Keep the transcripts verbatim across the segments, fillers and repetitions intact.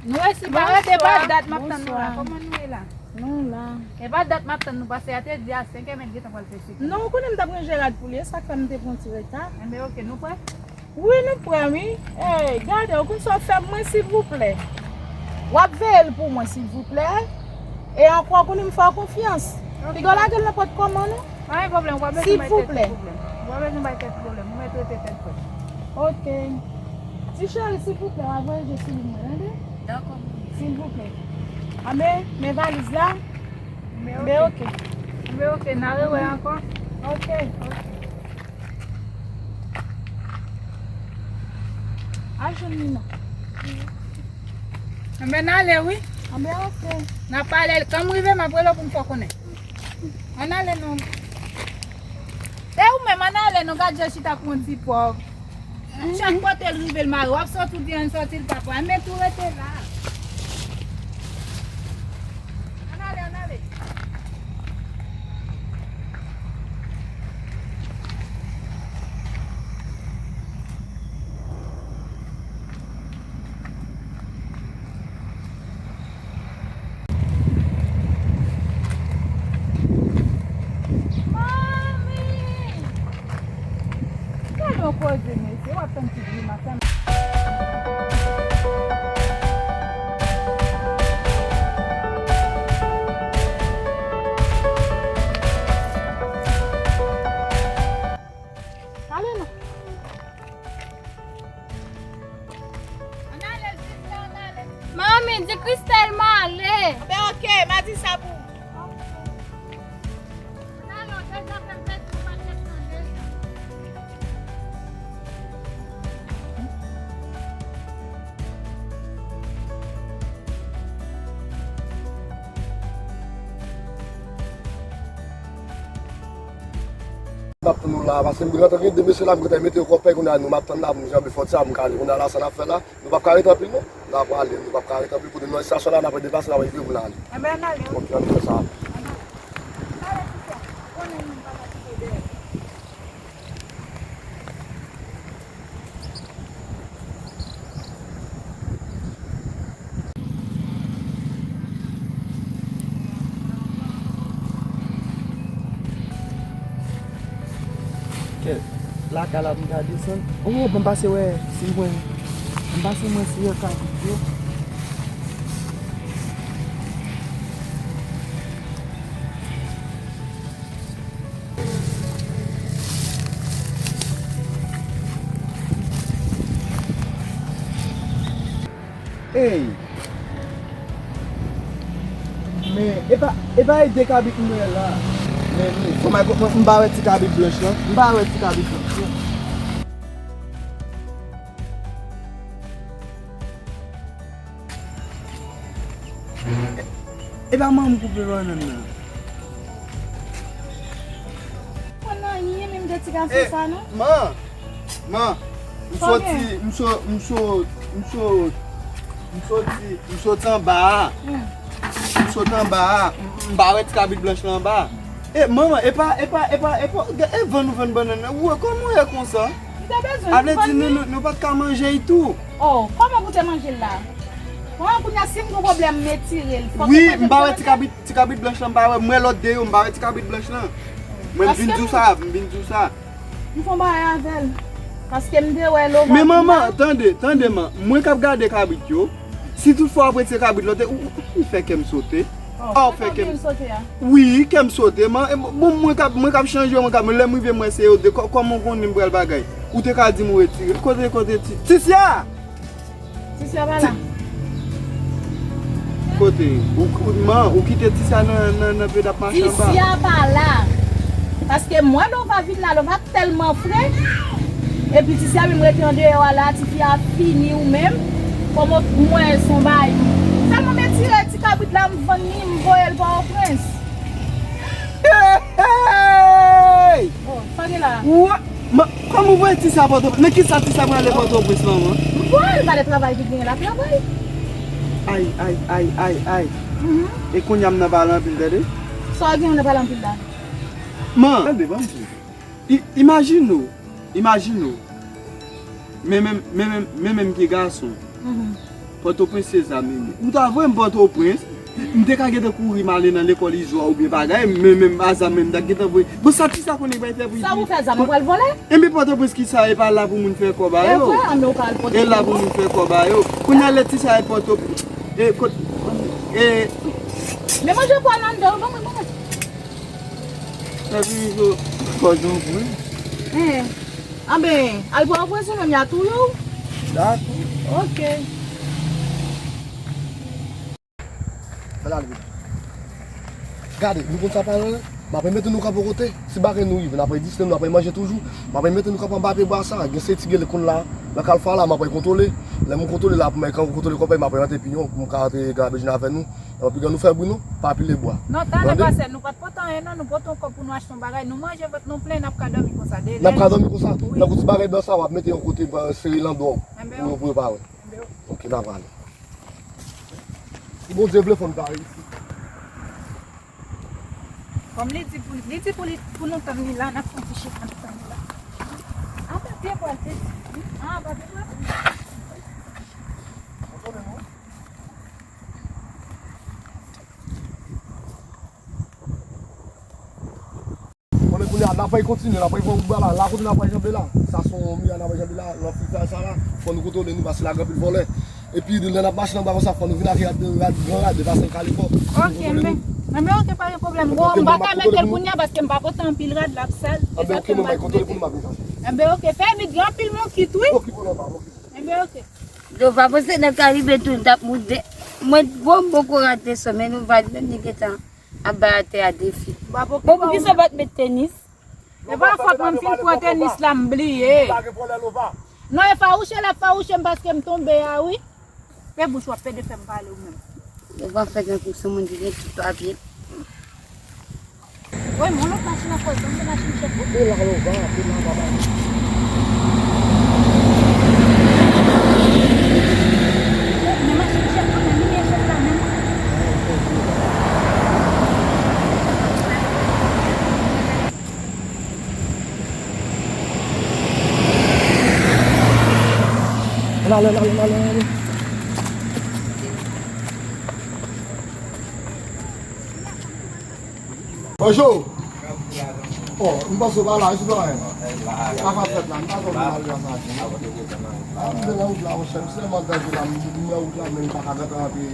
Nou resi pa rete, pa dat m ap tann nou la. Kòman nou ye la? Nou la. E pa dat m ap tann nou pase a te di a senk è mèt gentan pral fè sèt è. Non, ou konnen m t ap ranje rad pou li, e sa k fè m te pran ti reta. Enben, oke, nou prè? Wi, nou prè, wi. Ey, gade, ou konn sa w fè pou mwen, silvouplè? W ap veye l pou mwen, silvouplè? E ankò, ou konnen m fè w konfyans. Piga w lage l nenpòt kòman, non? Pa gen pwoblèm, ou pa bezwen bay tèt pwoblèm. Ou pa bezwen bay tèt pwoblèm, ou mèt rete tèt frèt. Oke. Ti cheri, silvouplè, w a voye je sou li mwen, tande? Dakò. Silvouplè. Anben, men valiz la. Men oke. Men oke, n a rewè ankò. Oke. Al jwenn li non. Anben, n ale, wi. Anben, oke. N a pale, kan m rive, m ap rele w pou m fè w konnen. Ann ale non. E ou menm, ann ale non, gad jan chita kon ti pòv. Chak kote l rive, l mare. W ap soti, w di ann soti, l pa pran. Men tou rete la. Ann ale, ann ale. Manmi! Gade yon koze, mesye, w ap tann ti grimas la. Ale non. Ann ale, Christelle, ann ale. Manmi, di Christelle m ale. Anben, oke, m a di sa pou ou. Ann ale, w deja fè m pèdi yon pakèt tan deja. M ap tann nou la, paske m gentan gen de mesye la, m gentan mete yo kòpèy, kounye a nou m ap tann la pou m janbe fwontyè a pou m ka ale. Kounye a la, sa n ap fè la, nou p ap ka rete anpil non. Nou ap prale, nou p ap ka rete anpil, kote nou nan estasyon la, n ap rete deplase, n ap rete pou n ale. Enben, ann ale. Oke, ann fè sa. Kèt, lakay la pou m ka desann. Oh, ban m pase wè si mwen, ban m pase mwen si yo ka vide. Ey! Men, e pa, e pa e de kabrit m wè la. Men, men, kòman, kòman, m pa wè ti kabrit blanch lan. M pa wè ti kabrit blanch lan. E pa manman m koupe bannann nan. Mwen nan anyen menm de ti gason sa non. Man, man, m soti, m so, m so, m so, m soti, m soti anba a. M soti anba a, m, m pa wè ti kabrit blanch lan anba a. E manman, e pa, e pa, e pa, e pa, e vann ou vann bannann nan. Ou wè kòman w ye konsa? M te bezwen. A vle di nou, nou, nou pa t ka manje l tou. Oh, kòman pou te manje l la? Bon, kounye a, si m gon pwoblèm, m retire l. Fòk mwen manje l. Wi, m pa wè ti kabrit, ti kabrit blanch lan, m pa wè. M wè lòt de yo, m pa wè ti kabrit blanch lan. Mwen, m vin di w sa, m vin di w sa. M fè yon bagay avè l. Paske m te wè l ova. Men manman, tande, tande man. Mwen k ap gade kabrit yo. Si toutfwa w ap retire kabrit lan, ou, ou, ou fè kè m sote. Oh, ou fè kè m sote a? Wi, kè m sote. Man, e, bon, mwen k ap, mwen k ap chanje, mwen k ap, lè m rive, mwen se yo de. Kò-, kòman w konnen m pral bagay? Ou te ka di m ou retire. Kote, kote ti, Tisya! Tisya pa la. Kote? Ou, ou, man, ou kite Tisya nan, nan, nan pye d ap mache anba? Tisya pa la. Paske m wè Lova vin la, Lova tèlman fre. Epi Tisya menm rete andeyò a la, tifi a fini ou menm. Kòman mwen se yon bay. Sèlman m retire ti kabrit la, m vann li, m voye l Pòtoprens. Hey! Oh, sa gen la? Ou, ma, kòman ou voye Tisya Pòtoprens? Nan kisa Tisya prale Pòtoprens, manman? M voye l, pa de travay ki genyen la, travay. Ay, ay, ay, ay, ay. Mhm. E kounye a m nan pale anpil, tande? Sa w gen nan pale anpil la? Man, tande, ban m di. I-, imajine w, imajine w. Men menm, men menm, men menm ki gason. Mhm. Pòtoprens se zam li ye. Ou ta voye m Pòtoprens, m te ka gentan kouri m ale nan lekòl Izwa oubyen bagay, men menm a zam menm m ta gentan voye. Bon, sa ki sa konnen bay fè pou... Sa pou fè zam, ou pral vòlè? Enben Pòtoprens ki sa, e pa la pou moun fè kòb a yo. E vre, anben ou pral pote. E la pou moun fè kòb a yo. Kounye a lè ti sa e Pòtoprens. E kot e... Men manje pwa nan dan, ban mwen, ban mwen. Epi yo fò di yon bri. Anben, al pran yon pwazon menm, y a touye w. Dakò. Ok. Gade, nou konn sa pale, m ap mete nou kanpe yon kote. Si bagay nou rive, n ap redistri nou, n ap manje toujou. M ap mete nou kanpe anba pye bwa sa. Gen se ti gele konn la, nan kalfa la, m ap kontwole. Lè m kontwole la, pou m kontwole kòpèy, m ap rantre pinyon, pou m ka rantre grabejine avè nou. Epi kan nou fè bri nou, pa pile bwa. Non, talè pase, nou pa t pote anyen non, nou pote yon kòb pou nou achte yon bagay, nou manje vant nou plen, n ap ka dòmi konsa. N ap ka dòmi konsa. Wi. Nan ti bagay blan sa, w ap mete yon kote, sere l an dwòl. Enben, pou yo prepare. Enben, ok. Ok, n ap ale. Si Bondye vle, fò n ta reyisi. Kòm li di pou, li di pou li, pou nou tann li la, n ap fè yon ti chita, n ap tann li la. Apa pye pral te di. Ah, apa pye pral. Konnen kounye a, n ap pral kontinye, n ap pral pran wout ba la, la kote n ap pral janbe la. Sa se yon miray n ap pral janbe la, nan fritay sa la, fò nou kontwole nou, paske la gen anpil vòlè. Epi, lè n ap mache nan ba konsa, fò nou vin ak rad, rad, gran rad, paske l kale fò. Ok, men, men ok, pa gen pwoblèm. Bon, m pa ka mete l kounye a, paske m pa pote anpil rad, l ap sal. E sa fè m pa t mete l. Enben, ok, fè vit, gen anpil monkit, wi. Enben, ok. Lova, panse nan Karibe tou, n t ap moute. Mwen, bon, m poko rate sa, men nou va menm li gentan ap bay atè a defi. Bon, poukisa w pa t met tenis? E pa fòt mwen, m fin pran tenis la, m bliye. Non, e fawouche l ap fawouche m paske m tonbe a, wi. Fè bouch w ap pede fè m pale ou menm. Lova fè tankou se moun ki gen tout papye. Woy, men yon lòt machin ankò, e pa machin chèf, wi. Pil la, Lova, pil la, papa. Men machin chèf la, men li gen chèf la menm. Ann ale, ann ale, ann ale, ann ale. Bonjou. Oh, m panse w pa la, sitwayen. Sa k ap fèt la, m pa konn mal la sa di. Ah, m te nan wout la, monchè, m sèlman tande la, m nan wout la, men m pa ka gentan antre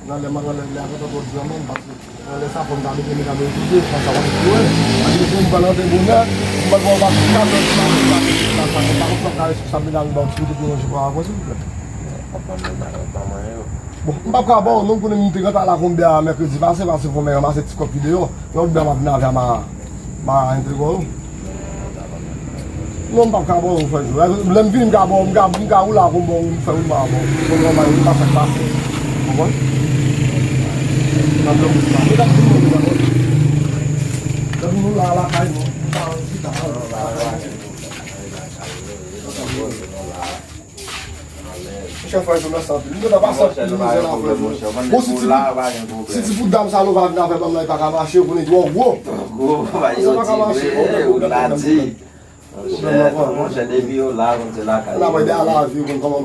nan lè m nan lè a gentan twò di nan men m, paske nan lè sa fò m ta mete medam yo kote, fò sa pa kote pou wè. Paske si m pral antre bonè, m pral pran w pase katòz la, m pa konn sa ka responsab medam yo ba w ti kote pou manje pou avan, silvouplè. Bon, m p ap ka ba w non, m konnen m te gentan al ak yon bè a mèkredi pase, pase fò m ranmase ti kòb ki deyò. Yon lòt bè m ap vin avè a, m a, m a entregò yo. Non, m p ap ka ba w, frè Joe. Lè m vini, m ka ba w, m ka, m ka woule ak yon bò, m fè yon bò a ba w. Fò m ranmase, m pa sa k pase. Ou konprann? Nan bè w sa. Medam, tout moun gen nan kòd. Lè nou la lakay nou, m pa anvi ta. Monchè, frè Joe, mèsi anpil. M gentan pase anpil mizè la, frè Joe. Bon, si ti bout, si ti bout dam sa nou pa vin avè banm nan, li pa ka mache, ou konnen twò gwo. Twò gwo, pa ka mache, bon, men pwoblèm nan, pwoblèm nan. Monchè, monchè, depi yo la, konn se lakay yo. Lakay yo, yo pa gen pwoblèm,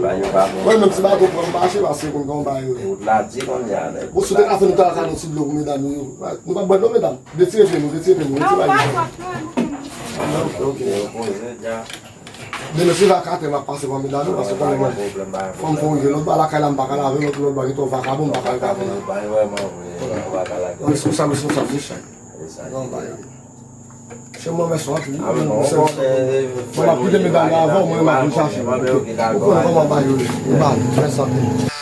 ba yo pa gen. Mwen menm, si bato pran m mache, paske konn kòman bagay yo ye. Wout la di kounye a, nèg. Bon, si w te ka fè nou ta ka nou ti dlo pou medam yo, nou p ap bwè dlo, medam. Retire pye nou, retire pye nou, retire bagay yo. Ok, ok, ok. Demen se va katè m ap pase pa medam yo, paske konnen mwen, fò m fè yon je lòt ba lakay la, m pa ka lave, lòt lòt ba gen twò vakabon, m pa ka lave. Responsab, responsab, se chay. Bon, ba yo. Se mwen, mèsi anpil. Mwen ap kite medam yo avan, mwen, m ap vin chache. Ou konn kòman ba yo ye. Ba, mèsi anpil.